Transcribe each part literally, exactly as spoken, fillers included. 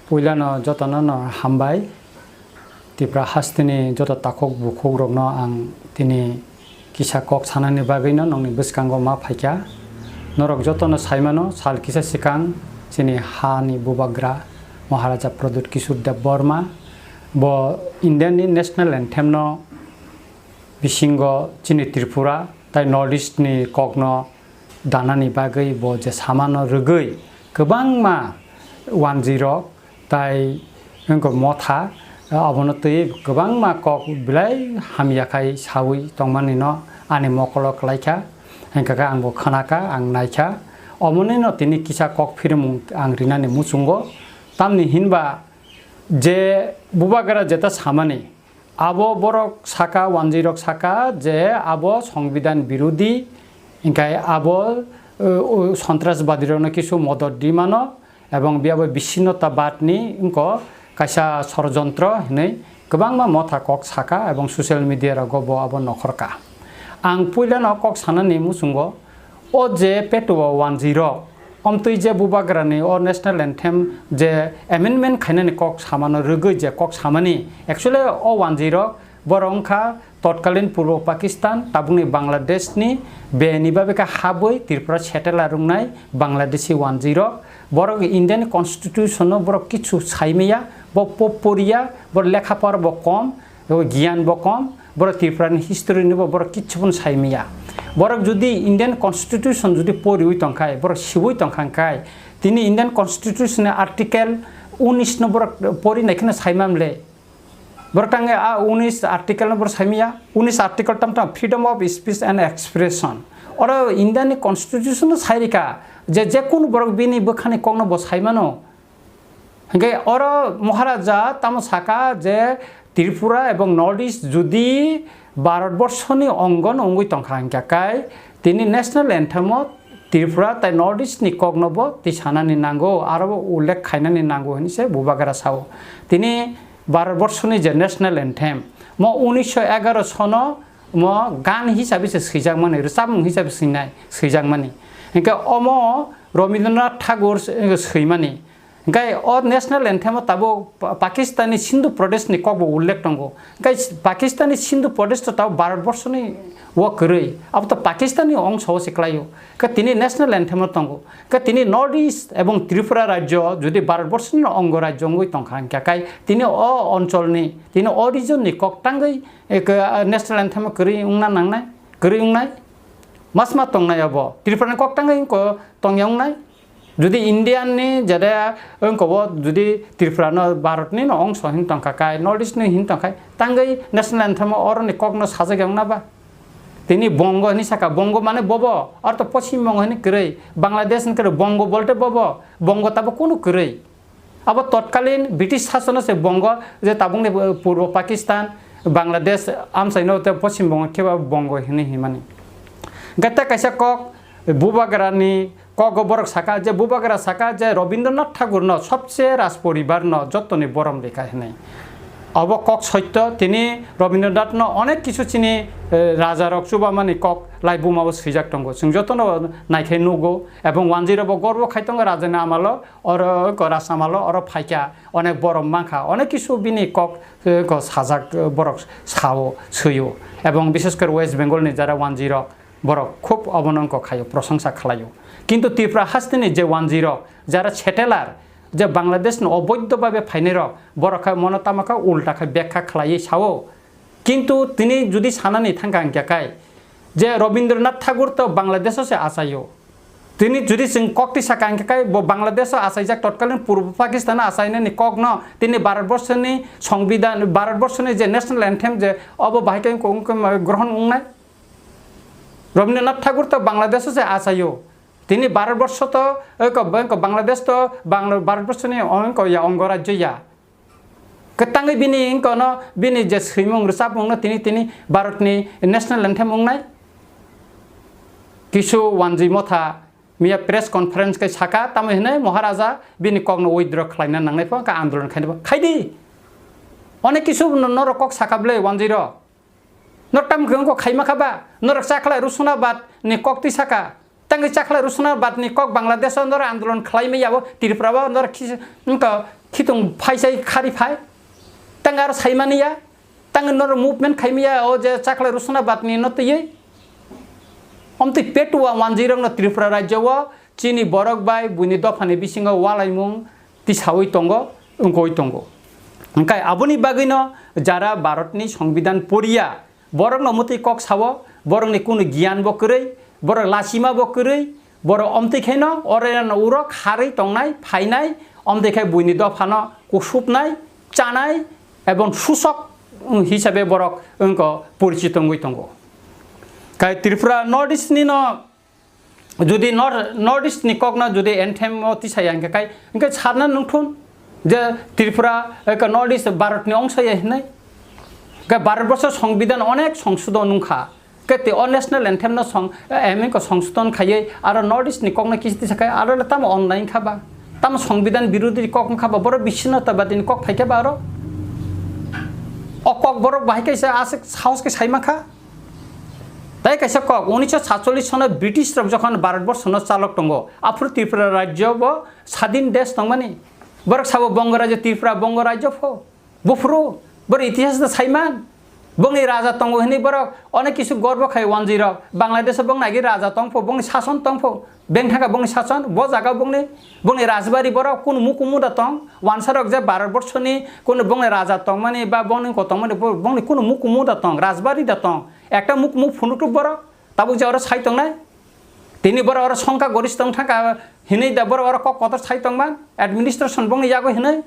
Puilano jotono no hambai. Tipra hasteni joto takhuk bukhukrokno ang tini kisa kok sanani bagwino nokni bwskango ma phaikha. Norok jotono saimano, sal kisa swkang chini hani bubagra Maharaja Pradyut Kishore Debbarma bo Indiani national anthemno bisingo chini Tripura tai North East ni kokno danani bagwi bo je samano rwgwi kwbangma wanjwirok tai wngkha motha, abono twi kwbangma kok belai hamya khai sawi tongmani no ani mokolo kwlaikha, hwnkha khe ang bo khwnakha, ang naikha, omoni no tini kisa kok phirimung ang rinani muchungo, tamni hinba je bubagra jeta samani, abo borok saka, wanjwirok saka je abo Songbidan birodhi, hinkhe abo, uh, uh, sontrasbadirokno kisu modot di mano, ebong biyabo bissinnotabadni wngkha kaisa sorojontro hinwi kwbangma motha kok saka ebong social media rogo bo abo nokhorka. Ang puilano kok sanani muchungo, o je petuo wanjwirok, omtwi je bubagrani o national anthem je amendment khainani kok samano rwgwi je kok samani, actually o wanjwirok borok wngkha totkalin Purbo Pakistan, tabukni Bangladeshni beni babe khe habwi Tripura settle rwngnai Bangladeshi wanjwirok. Borok Indian Constitution no borok kichu saimaya, bo po-, poriya, borok lekha pora bo kom, abo giyan bo kom, borok Tripura ni history ni bo borok kichu phano saimaya. Borok jodi Indian Constitution jodi poriwi tongkhai, borok siwi tongkha khai, tini Indian Constitution ni article unis no borok pori naikheno saimamle. Borok tangwi a unis article no borok saimaya, unis article tam tam freedom of speech and expression. Oro India ni Constitution no sairika je, je kunu borok bini bwkhani kokno bo saimano. Hinkhe oro Maharaja tamo saka je Tripura ebong North East jodi Bharat Borshoni ongo no wngwi tongkha hinkhe kai tini national anthem o Tripura tai North East ni kok no bo tisanani nango, aro bo ullekh khainani nango hinwi se bubagra sao. Tini Bharat Borshoni je national anthem, mo unisho egaro sono mo gan hisabe se swijakmani, rwchapmung hisabe swinai, swijakmani. Hinkhe omo Rabindranath Tagore se, swimani. Hinkhe o national anthem o tabuk Pa-, Pakistani Sindhu Pradesh ni kok bo ullekh tongo. Hinkhe Pakistani Sindhu Pradesh to tabuk Bharat Borshoni o kwrwi. Abo to Pakistani ongso o se kwlaio. Hinkhe tini national anthem o tongo. Hinkhe tini North East ebong Tripura rajyo jodi Bharat Borshoni ongo rajyo wngwi tongkha hinkhe kai tini o oncholni, tini o region ni kok tangwi, eh, national anthem o kwrwi wngna nangnai, kwrwi wngnai. Masma tongnai abo. Tripura ni kok tangwi wngko tongya wngnai. Jodi Indian ni jada wngko bo jodi Tripura no Bharat ni no ongso hin tongkha kai, North East ni hin tongkha, tangwi national anthem o oro ni kok no sajak ya wngna ba? Tini Bongo hinwi saka, Bongo mane bobo, aro to Poschim Bongo hinwi kwrwi, Bangladesh hinwi kwrwi, Bongo bolte bobo, Bongo tabo kunu kwrwi. Abo totkalin British sasono se Bongo je tabukni, eh, Purbo Pakistan, Bangladesh, amchaino te Poschim Bongo khe ba Bongo hinwi himani. Gata kaisa kok, bubagrani kogo borok saka je, bubagra saka je Rabindranath Tagore no sobse raj poribar no jottoni borom lekha hinwi. Abo kok soitto, tini Rabindranath no onek kisu chini, eh, raja rok chubamani kok laibuma o swijak tongo. Chwng jotono naikhai nugo, ebong wanjwi rok bo gorbo khai tongo rajani amalo, oro ko rasamalo, oro phaikha, onek borom mankha, onek kisu bini kok, eh, ko sajak, eh, borok sao, swiyo. Ebong bishes kore West Bengal ni jara wanjwi rok, borok khub obono wngkha khaio, prosongsa khlaio. Kintu Tripura hasteni je wanjwi rok, jara settler, je Bangladesh ni oboidho babe phainai rok, borok kha mono tamo kha ulta kha bekha khlaiwi sao. Kintu tini jodi sanani thangkha hinkhe kai, je Rabindranath Tagore to Bangladesh o se achaio. Tini jodi chwng kok tisa kang khe kai bo Bangladesh o achaijak, totkalin Purbo Pakistan o achainani kok no tini Bharat Borshoni Songbidan, Bharat Borshoni je national anthem je obo bahai khe wngkha, wngkha grohon wngnai. Rabindranath Tagore to Bangladesh o se achaio. Tini Bharat Borsho to, oi ko, oi ko Bangladesh to Bangla-, Bharat Borshoni ong-, ko ya, ongo rajyo ya. Kwtangwi bini wngkha no, bini je swimung rwchapmung no tini, tini Bharat ni national anthem wngnai. Kisu wanjwi motha miya press conference khe saka, tamo hinwi Maharaja bini kok no withdraw khlaina nangnai pho, khe andolon khaina pho. Khaidi. Onek kisu no-, norok kok saka bwle wanjwi rok. Norok tam khe wngkha khaima kha ba? Norok chakhlai Rusuna Bhatt ni kok twi saka. Tangwi chakhlai rusuna batni kok Bangladesh o noro andolon khlai maya bo Tripura o noro khis-, wngkha khitung phai sai khari phai. Tang aro sai mani ya. Tang noro movement khai maya o je chakhlai rusuna batni no twiwi. Omtwi petu wa wanjwi rok no Tripura rajyo o chini borok bai buini dophani bisingo walaimung tisawi tongo, wngkoi tongo. Hingkai aboni bagwino jara Bharatni Songbidan poriya, borokno mwtwi kok sao, borokni kunu giyan bo kwrwi, borok lachima bo kwrwi, borok omtwi khaino oreno uro kharwi tongnai, phainai, omtwi khai buini dophano kusupnai, chanai, ebong susok, mm, hisabe borok wngko porichito wngwi tongo. Kai Tripura North East ni no Jodi Nor-, North East ni kok no jodi anthem o tisaya hingke kai, hingke sarna nungthun je Tripura, eh, ka North East Bharat ni ongsa ya hinai. Ke Bharat borso Songbidan onek songsodon nungkha. Ke te o national anthem no song, eh, em ko songsodon khaiye aro North East ni kok no kisi tisa kai aro le tamo online kha ba. Tamo Songbidan birodhi kok wngkha ba, boro bissinotobadi ni kok phai khe ba aro. O kok borok bahai kaisa aswk sahos khe sai mankha. Tai kaisa kok, unisho satchollish sono British rok jokhon Bharat borsho no chalok tongo, aphuru Tripura rajyo bo sadin desh tongmani. Borok sabo Bongo rajyo, Tripura Bongo rajyo pho. Buphuru, borok itihas no saiman. Bongni raja tongo hinwi borok onek kisu gorbo khai wanjwi rok. Bangladesh o bongni agi raja tongpho, bongni sason tongpho. Beng thangkha bongni sason, bo jaga bongni, bongni rajbari borok kunu mukumu da tong. Wansa rok je Bharat borsho ni kunu bongni raja tongmani ba bongni ko tongmani bo-, bongni kunu mukumu da tong, rajbari da tong. Ekta muk muk phunuktuk borok, tabuk je oro sai tongnai. Tini borok oro songkha goris tong thangkha hinwi da borok oro kok kotor sai tongman, administration bongni yago hinwi.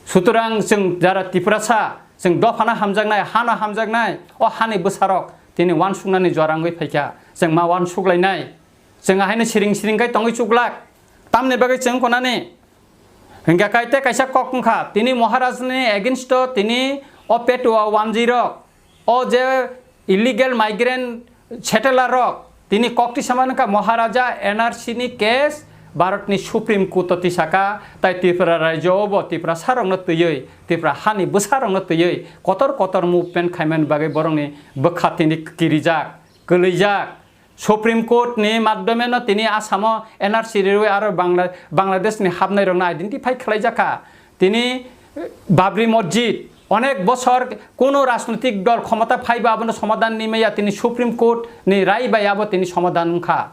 Sutorang chwng jara Tiprasa, chwng dophano hamjaknai, hano hamjaknai, o hani bwsarok tini wansuknani jora wngwi phaikha. Chwng ma wansuklainai. Chwng ahaino siring siring khai tongwi chuklak. Tamni bagwi chwng konani. Hingkha kaite kaisa kok wngkha, tini Maharajni against o tini o petua wanjwi rok, o je illegal migrant settler rok, tini kok tisa man wngkha Maharaja N R C ni case Bharat ni Supreme Court o tisaka, tai Tripura rajyo o bo Tiprasa rok no twiwi, Tipra hani bwsa rok no twiwi kotor kotor movement khaimani bagwi borok ni bwkha tini kirijak, kwlwijak. Supreme Court ni madhyome no tini Assam o N R C riwi aro Bangla-, Bangladesh ni hapnai rok no identify khlai jakha. Tini, eh, Babri Masjid onek bosor kunu rajnoitik dol khomota phaiba abono somadhan ni maya tini Supreme Court ni rai bai abo tini somadhan wngkha.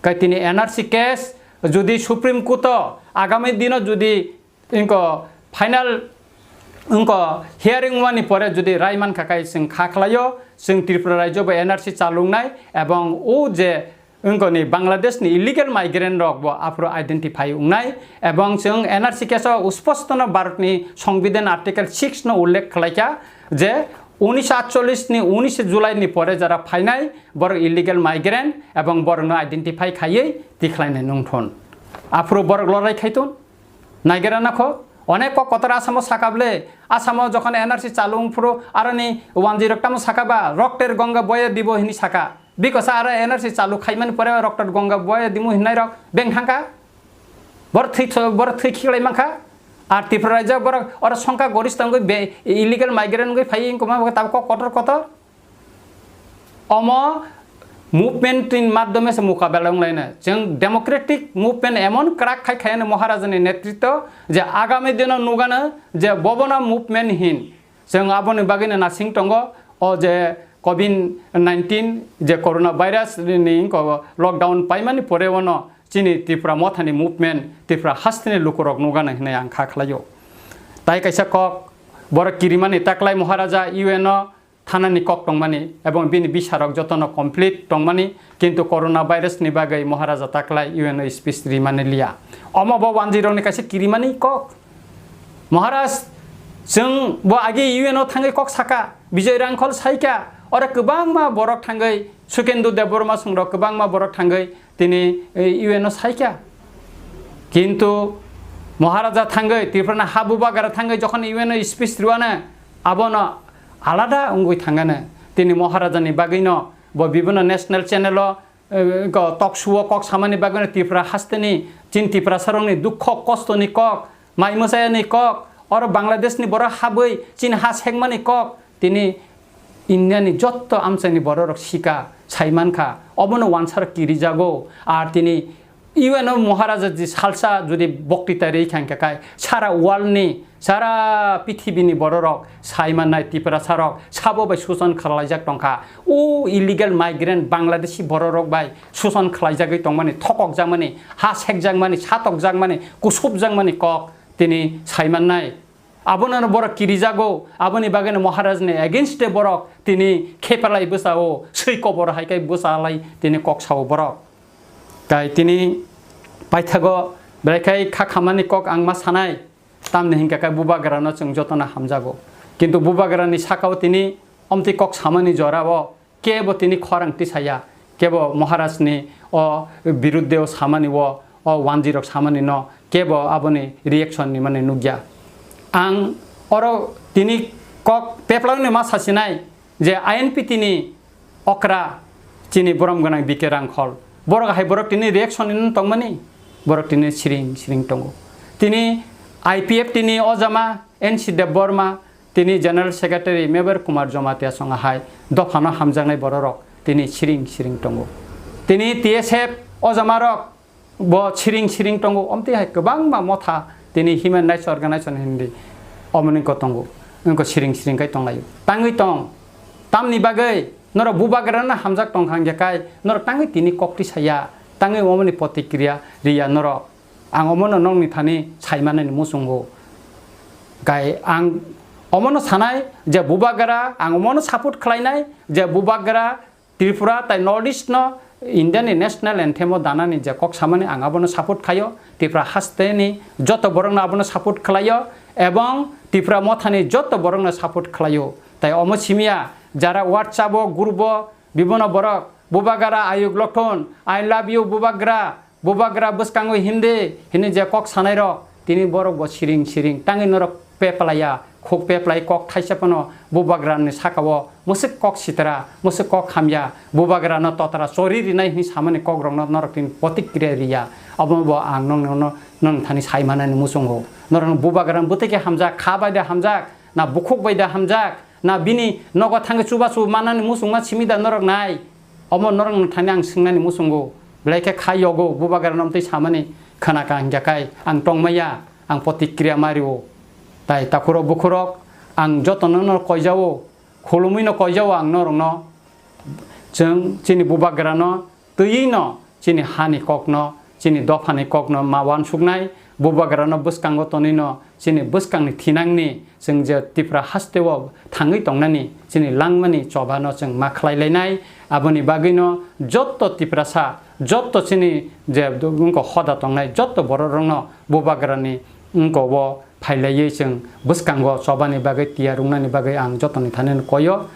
Kai tini N R C case jodi Supreme Court o agami dino jodi Wngkha final, wngkha hearing wngmani pore jodi rai mankha khai chwng kha khlaio, chwng Tripura rajyo bai N R C chalungnai ebong o je wngkha ni Bangladesh ni illegal migrant rok bo aphuru identify wngnai ebong chwng N R C case o usposto no Bharat ni Songbidan Article six no ullekh khlaikha je unisho atchollish ni unishe July ni pore jara phainai borok illegal migrant ebong borok no identify khaiwi tikhlainai nungthun. Aphuru borok lorai khaitun. Naigerana kho, onek kok kotor Asamo saka ble, Asamo jokhon N R C chalu wngphuru aroni wanjwi rok tamo saka ba, "Rokter Ganga boye dibo," hini saka. Bikosa aro N R C chalu khaimani pore Rokter Ganga boye dimu hinai rok beng thangkha. Bor thwi tho-, bor thwi khiklai mankha. Ar Tripura rajyo borok oro songkha goris tongwi be illegal migrant wngwi phai wngkoma tabuk kok kotor kotor. Omo movement ni madhyome se mukabela wnglaina. Chwng democratic movement emon kwrak khai khaiyani Maharajani netritwo je agami dino nugano je bobono movement hin. Chwng aboni bagwino nasing tongo o je covid nineteen je corona virus ni ko lockdown paimani pore ono chini Tripura mothani movement Tripura hasteni lukurok nugano hinwi ang kha khlaio. Tai kaisa kok borok kirimani taklai Maharaja U N o thanani kok tongmani ebong bini bisarok jotono complete tongmani, kintu corona virus ni bagwi Maharaja taklai U N o speech rimani liya. Omo bo wanjwi rokni kaisa kirimani kok. Maharaj, chwng bo agi U N o thangwi kok saka, Bijoy Rangkhol saika, oro kwbangma borok thangwi Sukendu Debbarma songrok kwbangma borok thangwi tini, eh, U N o saika. Kintu Maharaja thangwi, Tripura ni habu bagara thangwi jokhon U N o speech rwano, abono alada wngwi thangano. Tini Maharaja ni bagwino bo bibino national channel o, eh, ko talk show o kok samani bagwino Tripura hasteni, chini Tiprasa rokni dukho kosto ni kok, mai mwsaya ni kok, oro Bangladesh ni borok habwi chini ha sekmani kok, tini India ni jotto amchaini borok rok sika, saimankha, obono wansarok kirijago. Ar tini U N o Maharaja ji salsa jodi boktita ri kha hingkha khai, sara world ni, sara pithibini bororok saimannai Tiprasarok sabo bai suson khwlaijak tongkha. O illegal migrant Bangladeshi bororok bai suson khwlaijagwi tongmani, thokokjakmani, ha sekjakmani, satokjakmani, kusupjakmani kok tini saimannai. Abono borok kirijago, aboni bagwino Maharajni against-e borok tini khepalai bwsao, swi kobor hai khe bwsalai tini kok sao borok. Tai tini paithago belai khai kha khamani kok ang ma sanai, tamni hinkha khe bubagrano chwng jotono hamjago. Kintu bubagrani sakao tini omtwi kok samani jorao kebo tini khorang tisaya, kebo Maharajni o biruddhe o samani o, o wanjirok samani no kebo aboni reaction ni mani nukya. Ang oro tini kok peplangni ma sasinai je I N P T ni okra chini borom gwnang B K Rangkhol. Borok hai borok tini reaction ni tongmani, borok tini siring siring tongo. Tini I P F T ni ojama N C Debbarma, tini General Secretary Meber Kumar Jamatia song hai dophano hamjaknai bororok tini siring siring tongo. Tini T S F ojamarok bo siring siring tongo, omtwi hai kwbangma motha tini human rights organization hindi omoni ko tongo, wngko siring siring kai tonglaio. Tangwi tong, tamni bagwi norok bubagrano hamjak tongkha hingkhe kai norok tangwi tini kokti saya, tangwi omoni protikriya riya norok. Ang omono nokni thani saimanani muchungo. Gai ang omono sanai je bubagra, ang omono support khlainai je bubagra Tripura tai North East no India ni national anthem o danani je kok samani ang abono support khlaio. Tripura haste ni joto borok no abono support khlaio ebong Tripura motha ni joto borok no support khlaio. Tai omo simiya jara WhatsApp o group o bibono borok bubagra ayuk lothon, I love you bubagra, bubagra bwskango hindi hini je kok sanairok, tini borok bo siring siring tangwi norok peplaiya, khuk peplai kok thaisa phano bubagrani sakao mwswk kok sitra, mwswk kok hamya, bubagrano totra chori rinai hini samani kokrokno norok tini protikriya riya. Omo bo ang nokno, nokni thani saimanani muchungo. Norokno bubagrano bwtwi khe hamjak, kha bai da hamjak, na bukhuk bai da hamjak, na bini nogo thangwi chubachu manani muchungma simi da norok nai? Omo norok nang thani ang swngnani muchungo, belai khe khai yogo, bubagra nomtwi samani khwnaka hingkha khai ang tongmaya, ang protikriya mario. Tai takhurok bukhurok ang jotono no koijao, khulumwi no koijao ang norokno. Chwng chini bubagrano twiwi no chini hani kokno, chini dophani kokno ma uansuknai, bubagrano bwskango tonwino chini bwskangni thinangni chwng je Tripura hasteo thangwi tongnani chini langmani chobano chwng ma khlai lainai. Aboni bagwino jotto Tiprasa, jotto chini je wngkha hoda tongnai jotto bororokno bubagrani wngkha o phailaiwi chwng bwskango chobani bagwi tiyar wngnani bagwi ang jotoni thani koyo.